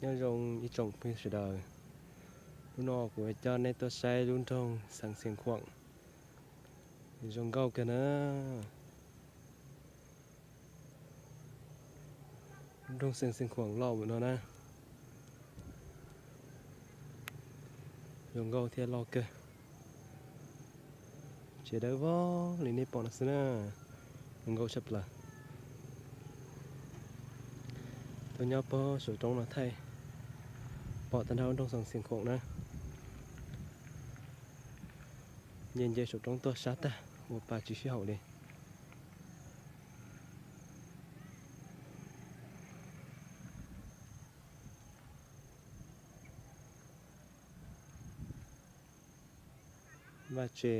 Nyob zoo ib tsoom phooj ywg sawv daws, hnub no kuv coj nej tuaj saib lub nroog Xeev Khuam zoo nkauj kawg na. Lub nroog Xeev Khuam loj mus no na, zoo nkauj thiab loj kawg. Tsev dawb vog li nej pom no xwb na, zoo nkauj tshaj plaws. Tuaj nyob puag saum roob no thaij pom tag nrho lub nroog Xeev Khuam na. Nce nce saum roob tuaj sab tag ua pa tsis sib haum li. Vaj tse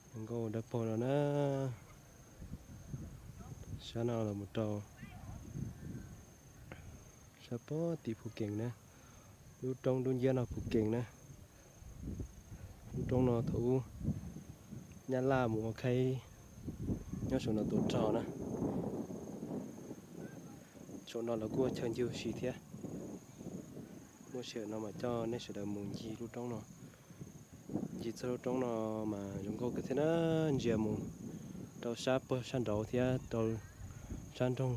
zoo nkauj dawb paug no na. Sab no los mus rau sab puag tim Phuv Kees na. Lub roob dub nciab no Phuv Kees na. Lub roob no thaum ub Nyab Laj mus ua khaib nyob saum no tuaj rog na. Saum no lawv kuj ua chaw ncig ua si thiab. Muaj sij hawm no mas coj nej sawv daws mus ncig lub roob no. Ncig txog lub roob no mas zoo nkauj kawg thiab na, ntsia mus rau sab puag sab nraud thiab rau sab nroog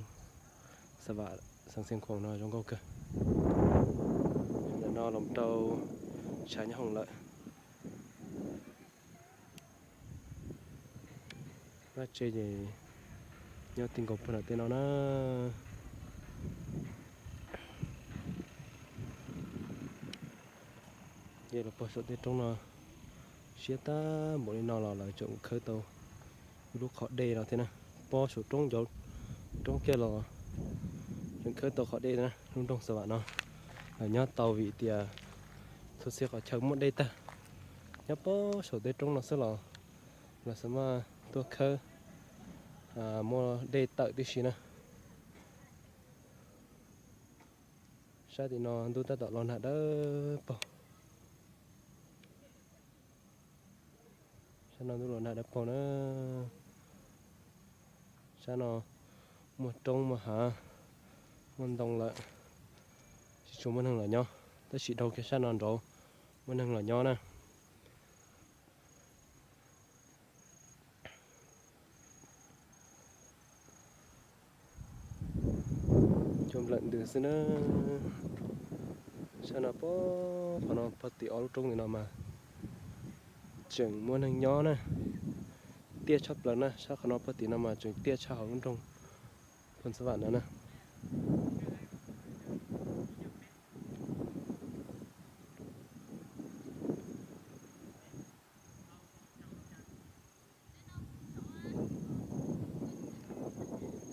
Xav Vam Xeev Khuam no zoo nkauj kawg. Ntawm no los rau tshav nyob hoom lawm. Vaj tse ces nyob ti nkaus puag nram tej no na. Ces los puag saum tej roob no siab tag npaum li no los lawv tseem khawb tau ib lub qhov dej no thiab na. Puag saum roob ncauv roob kiag los tseem khawb tau qhov dej na, lub nroog Xav Vam no. Lawv nyob tau vim tias txhua txhia qhov chaw muaj dej tag. Nyob puag saum tej roob no xwb los lawv xav mas tuaj khawb muaj dej tawm tib si na. Sab tim no ntuj tab tom los nag dawb paug. Sab no ntuj los nag dawb paug na. Sab no muaj roob muaj hav, muaj ntoo lawm, tsis tshua muaj neeg los nyob, tab sis dhau kiag sab no nraud muaj neeg los nyob na. Cua nplawm ntws xwb na. Sab no puag qhov no puag tim ob lub roob ntawm no mas tseem muaj neeg nyob na. Tiaj tshaj plaws na, sab qhov no puag tim no mas tseem tiaj tshaj hauv lub nroog Phoos Xab Vam no na.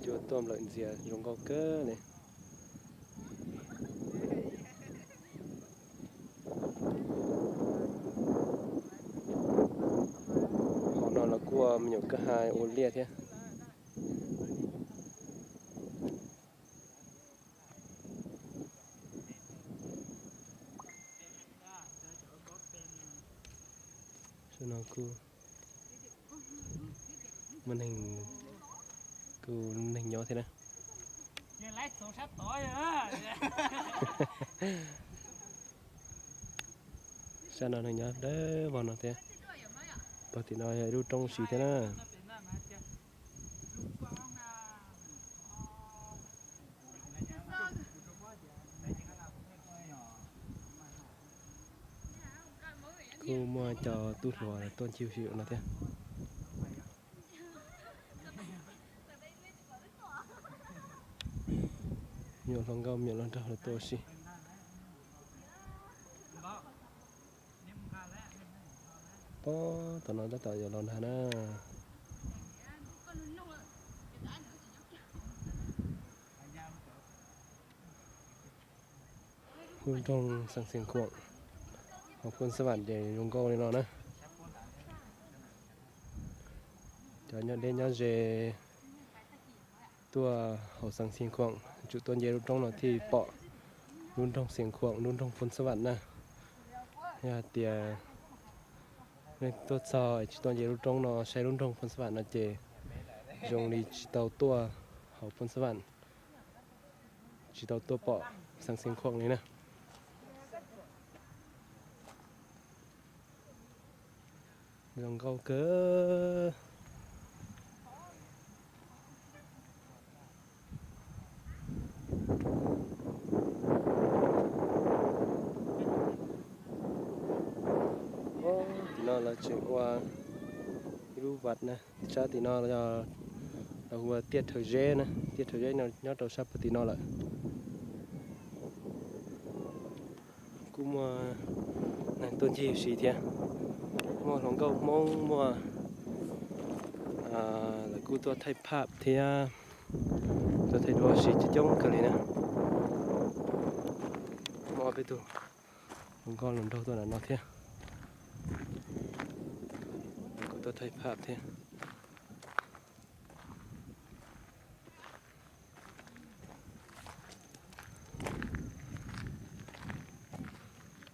Cua tuaj nplawm ntxias zoo nkauj kawg li. Hauv no los kuj ua me nyuam kwj ha ua liaj thiab. Sab no kuj muaj neeg, kuj neeg nyob thiab na. Sab no neeg nyob dawb vog no thiab. Puag tim no yog ib lub roob si thiab na. Kuj muaj cov tub hluas tuaj ncig ua si no thiab. Me nyuam hluas nkauj me nyuam hluas nraug lawv tuaj ua si. Pob tom no tab tom yuav los nag na. Lub nroog Xeev Khuam, hauv Phoos Xab Vam ces zoo nkauj li no na. Cov nyob deb nyob ze tuaj hauv Xeev Khuam tsum tuaj nce lub roob no thiaj pom lub nroog Xeev Khuam, lub nroog Phoos Xab Vam na. Yog hais tias nej tuaj txog es tsis tuaj nce lub roob no saib lub nroog Phoos Xab Vam no ces zoo li tsis tau tuaj hauv Phoos Xab Vam. Tsis tau tuaj pom Xeev Khuam li na. Zoo nkauj kawg. Tim no lawv tseem ua ib lub vaj na, sab tim no lawv hu ua tiaj Rhawv Zeb na, tiaj Rhawv Zeb no nyob rau sab puag tim no lawm. Kuj muaj neeg tuaj ncig ua si thiab, muaj hluas nkauj Hmoob, muaj lawv kuj tuaj thaij phaj thiab, tuaj thaij duab ua si coob coob kawg li na. Muaj ob peb tug hluas nkauj hluas nraug tuaj ntawm no thiab, lawv kuj tuaj thaij phaj thiab.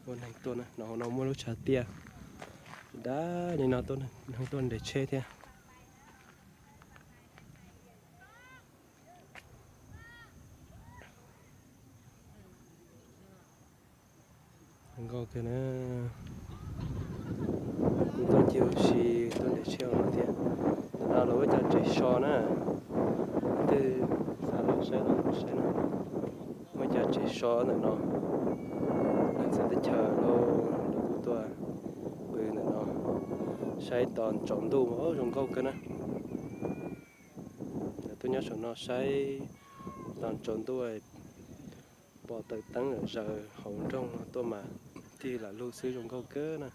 Muaj neeg tuaj na, no hauv no muaj lub tshav tiaj, dab li no tuaj, neeg tuaj nres tsheb thiab. Zoo nkauj kawg na. Kuj tuaj ncig ua si, tuaj nres tsheb no thiab. Ntawm no lawv ua cov tsev so na. Leej twg xav los saib los saib na. Muaj cov tsev so ntawm no, neeg txawv teb chaws los lawv kuj tuaj pw ntawm no, saib tos tsaus ntuj, zoo nkauj kawg na. Lawv tuaj nyob saum no saib tos tsaus ntuj, pom taws teeb lawm zaws hauv nroog no tuaj mas tig lam lug xwb, zoo nkauj kawg na.